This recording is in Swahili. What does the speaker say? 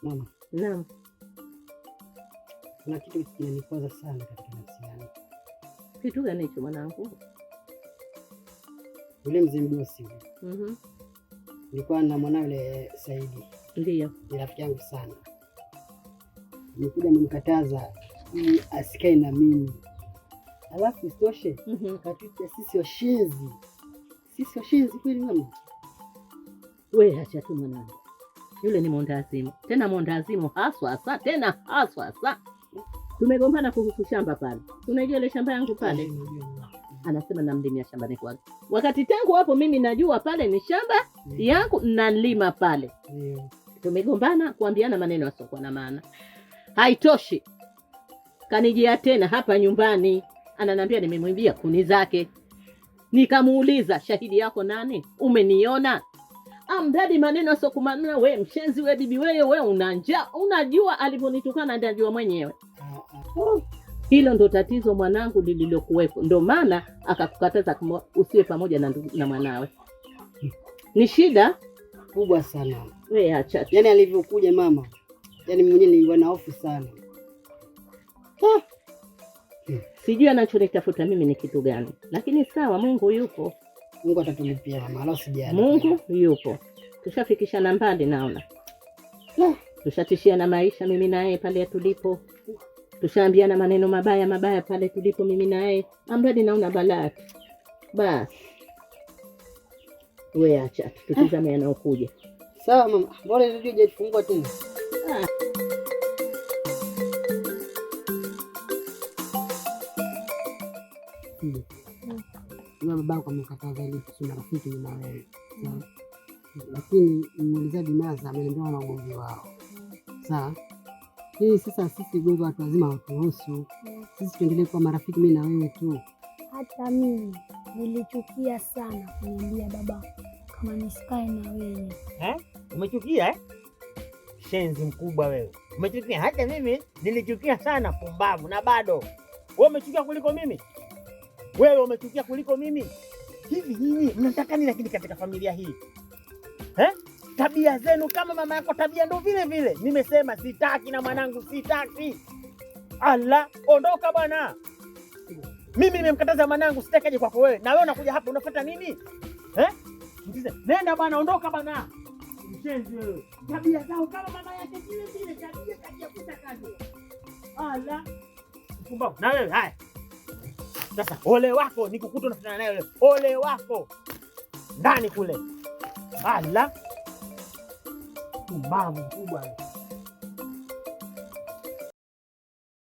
Mama. Naam. Kuna kitu kinanikwaza sana katika nafsi yangu. Kitu gani hicho mwanangu? Yule mzee mdosi. Nilikuwa na mwanawe yule Saidi. Ndiyo. Ni rafiki yangu sana. Nimekuja nimemkataza ili asikae na mimi. Alafu isitoshe, katuita sisi washenzi. Sisi washenzi kweli mama? We acha tu mwanangu. Yule ni mondazimu. Tena mondazimu haswa hasa, tena haswa hasa. Tumegombana kuhusu shamba pale. Unajua ile shamba yangu pale? Anasema namlimia shambani kwake. Wakati tangu hapo mimi najua pale ni shamba yangu nalima pale. Tumegombana kuambiana maneno yasiokuwa na maana. Haitoshi. Kanijia tena hapa nyumbani. Ananiambia nimemwimbia kuni zake. Nikamuuliza, shahidi yako nani? Umeniona? Amdadi maneno yasiokuwa, we mshenzi, we bibi, wewe una njaa. Unajua alivyonitukana ndajua mwenyewe. Hilo ndo tatizo mwanangu lililokuwepo. Ndo maana akakukataza usiwe pamoja na ndugu, na mwanawe. Ni shida kubwa sana. We acha tu. Yaani alivyokuja mama, yaani mwenyewe nilikuwa na hofu sana. Sijui anachonitafuta mimi ni kitu gani. Lakini sawa, Mungu yupo. Mungu atatulipia mama, wala usijali. Mungu yupo. Tushafikishana mbali naona. Tushatishia na maisha mimi na yeye pale tulipo. Tushaambiana maneno mabaya mabaya pale tulipo mimi na yeye. Amradi naona balaa. Bas. We acha tutizame yanayokuja. Sawa mama, mbona redio haijafungua tena? Wewe babako amekataza ili tusiwe marafiki mimi na wewe. Sawa? Lakini nimuuliza Bimaza ameniambia wana ugomvi wao. Sawa? Hii sasa sisi ugomvi watu wazima hautuhusu. Sisi tuendelee kuwa marafiki mimi na wewe tu. Hata mimi nilichukia sana kuniambia baba kama nisikae na wewe. Umechukia eh? Shenzi mkubwa wewe. Umechukia. Hata mimi nilichukia sana, pumbavu, na bado. Wewe umechukia kuliko mimi. Wewe umechukia kuliko mimi. Hivi nyinyi mnataka nini lakini katika familia hii? Tabia zenu kama mama yako, tabia ndo vile vile. Nimesema sitaki na mwanangu sitaki. Ala, ondoka bwana. Mimi nimemkataza mwanangu sitaki aje kwako wewe. Na wewe unakuja hapa unafuata nini? Mtize, nenda bwana, ondoka bwana. Mshenzi wewe. Tabia zao kama mama yake vile vile, tabia tabia kuta kazi. Ala. Mpumbavu. Na wewe haya. Sasa ole wako nikukuta unafanana naye wewe. Ole wako. Ndani kule. Ala. Pumbavu mkubwa wewe.